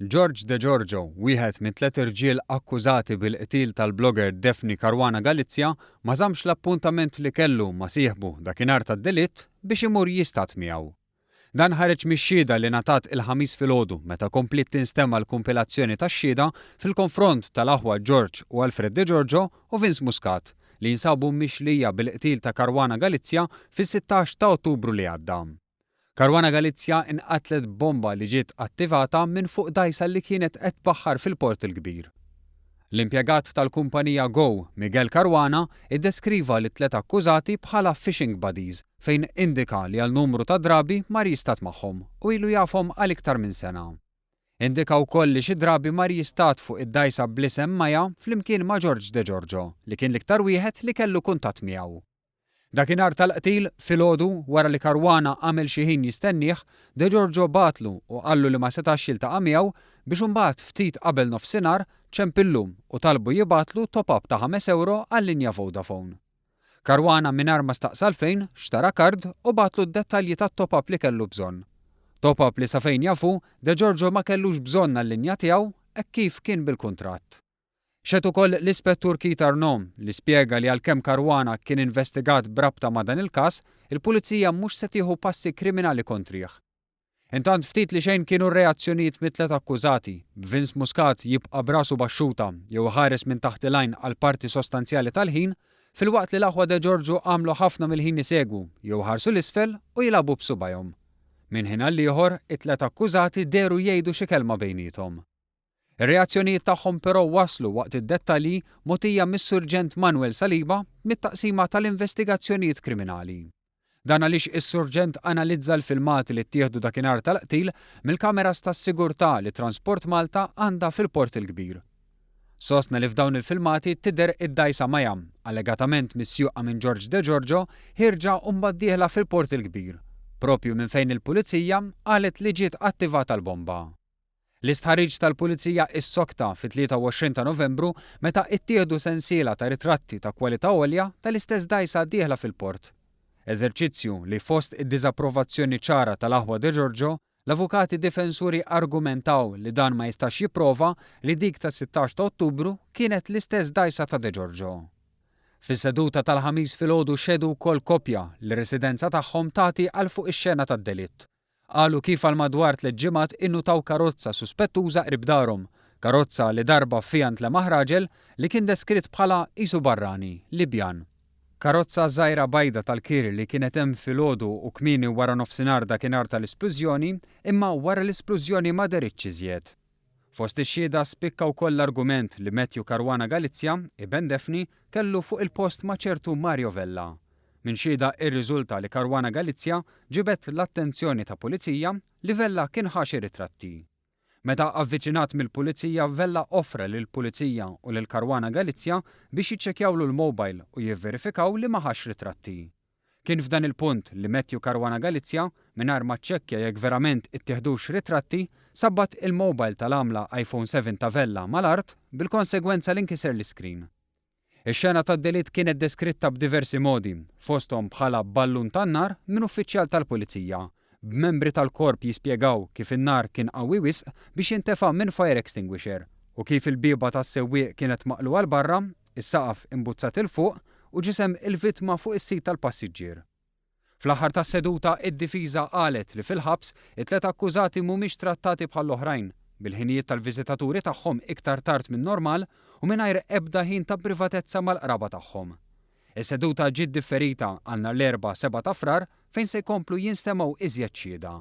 George Degiorgio, wieħed mit-tliet irġiel akkużati bil-qtil tal-blogger Daphne Caruana Galizia, ma żammx l-appuntament li kellu ma' sieħbu dakinhar tad-delitt biex imur jistad miegħu. Dan ħareġ mix-xhieda li ngħatat il-Ħamis filgħodu meta kompliet tinstema' l-kumpilazzjoni tax-xhieda fil-konfront tal-aħwa George u Alfred Degiorgio u Vince Muscat, li jinsabu mixlija bil-qtil ta' Caruana Galizia fis-16 ta' Ottubru li għadda. Caruana Galizia inqatlet b'bomba li ġiet attivata minn fuq dgħajsa li kienet qed tbaħħar fil-Port il-Kbir. L-impjegat tal-kumpanija Go, Miguel Caruana, iddeskriva lit-tliet akkużati bħala fishing buddies fejn indika li għal numru ta' drabi mar jistad magħhom u ilu jafhom għal iktar minn sena. Indika wkoll li xi drabi mar jistad fuq id-dgħajsa bl-isem Maya flimkien ma' George Degiorgio li kien l-iktar wieħed li kellu kuntatt miegħu. Dakinhar tal-qtil, filgħodu, wara li Caruana għamel xi ħin jistennieh, Degiorgio bagħatlu u qallu li ma setax jiltaqa' miegħu biex imbagħad ftit qabel nofsinhar ċempillu u talbu jibgħatlu top-up ta' ħames ewro għal-linja Vodafone. Caruana mingħajr ma staqsa għalfejn, xtara kard u bagħatlu d-dettalji tat-top-up li kellu bżonn. Top-up li sa fejn jaf hu, Degiorgio ma kellux bżonn għal-linja tiegħu hekk kif kien bil-kuntratt. Xehed ukoll l-Ispettur Keith Arnaud, li spjega li għalkemm Caruana kien investigat b'rabta ma' dan il-każ, il-Pulizija mhux se tieħu passi kriminali kontrih. Intant ftit li xejn kienu r-reazzjonijiet mit-tliet akkużati, b'Vince Muscat jibqa' b'rasu baxxuta jew iħares minn taħt il-għajn għal parti sostanzjali tal-ħin, filwaqt li l-aħwa Degiorgio għamlu ħafna mill-ħin isegwu jew iħarsu 'l isfel u jilagħbu b'subgħajhom. Minn ħin għall-ieħor, it-tliet akkużati dehru jgħidu xi kelma bejniethom. Ir-reazzjonijiet tagħhom però waslu waqt id-dettalji mogħtija mis-Surġent Manuel Saliba mit-Taqsima tal-Investigazzjonijiet Kriminali. Dan għaliex is-Surġent analizza l-filmati li ttieħdu dakinhar tal-qtil mill-kameras tas-sigurtà li Transport Malta għandha fil-Port il-Kbir. Sostna li f'dawn il-filmati tidher id-dgħajsa Maya, allegatament misjuqa minn George Degiorgio, ħierġa u mbagħad dieħla fil-Port il-Kbir, proprju minn fejn il-Pulizija qalet li ġiet attivata l-bomba. L-istħarriġ tal-Pulizija issokta fit-23 ta' Novembru meta ittieħdu sensiela ta' ritratti ta' kwalità għolja tal-istess dgħajsa dieħla fil-port. Eżerċizzju li fost id-diżapprovazzjoni ċara tal-aħwa Degiorgio, l-avukati difensuri argumentaw li dan ma jistax jipprova li dik tas-16 ta' Ottubru kienet l-istess dgħajsa ta' Degiorgio. Fis-seduta tal-Ħamis filgħodu xehdu wkoll koppja li r-residenza tagħhom tagħti għal fuq ix-xena tad-delitt. Qalu kif għal madwar tliet ġimgħat innutaw karozza suspettuża qrib darhom, karozza li darba fiha ntlemaħ raġel li kien deskritt bħala qisu barrani, Libjan. Karozza żgħira bajda tal-kiri li kienet hemm filgħodu u kmieni waranofsinhar dakinhar tal-isplużjoni, imma wara l-isplużjoni ma dehritx iżjed. Fost ix-xhieda spikka wkoll l-argument li Matthew Caruana Galizia, iben Daphne, kellu fuq il-post ma' ċertu Mario Vella. Minn xhieda irriżulta li Caruana Galizia ġibed l-attenzjoni ta' pulizija li Vella kien ħa xi ritratti. Meta avviċinat mill-pulizija Vella offra lill-pulizija u lil Caruana Galizia biex jiċċekkjawlu l-mobile u jivverifikaw li ma ħax ritratti. Kien f'dan il-punt li Matthew Caruana Galizia, mingħajr ma ċċekkja jekk verament ittieħdux ritratti, sabbat il-mobile tal-għamla iPhone 7 ta' Vella mal-art bil-konsegwenza li nkiser l-iskrin. Ix-xena tad-delitt kienet deskritta b'diversi modi, fosthom bħala ballun tan-nar minn uffiċjal tal-Pulizija, b'membri tal-Korp jispjegaw kif in-nar kien qawwi wisq biex jintefa' minn fire extinguisher u kif il-bieba tas-sewwieq kienet maqlugħa 'l barra is-saqaf imbuzzat 'il fuq u ġisem il-vittma fuq is-sit tal-passiġġier. Fl-aħħar tas-seduta, id-difiża qalet li fil-ħabs, it-tliet akkużati mhumiex trattati bħall-oħrajn, bil-ħinijiet tal-viżitaturi tagħhom iktar tard min-normal u mingħajr ebda ħin ta' privatezza mal-qraba tagħhom. Is-seduta ġiet differita għal nhar l-Erbgħa 7 ta' Frar fejn se jkomplu jinstemgħu iżjed xhieda.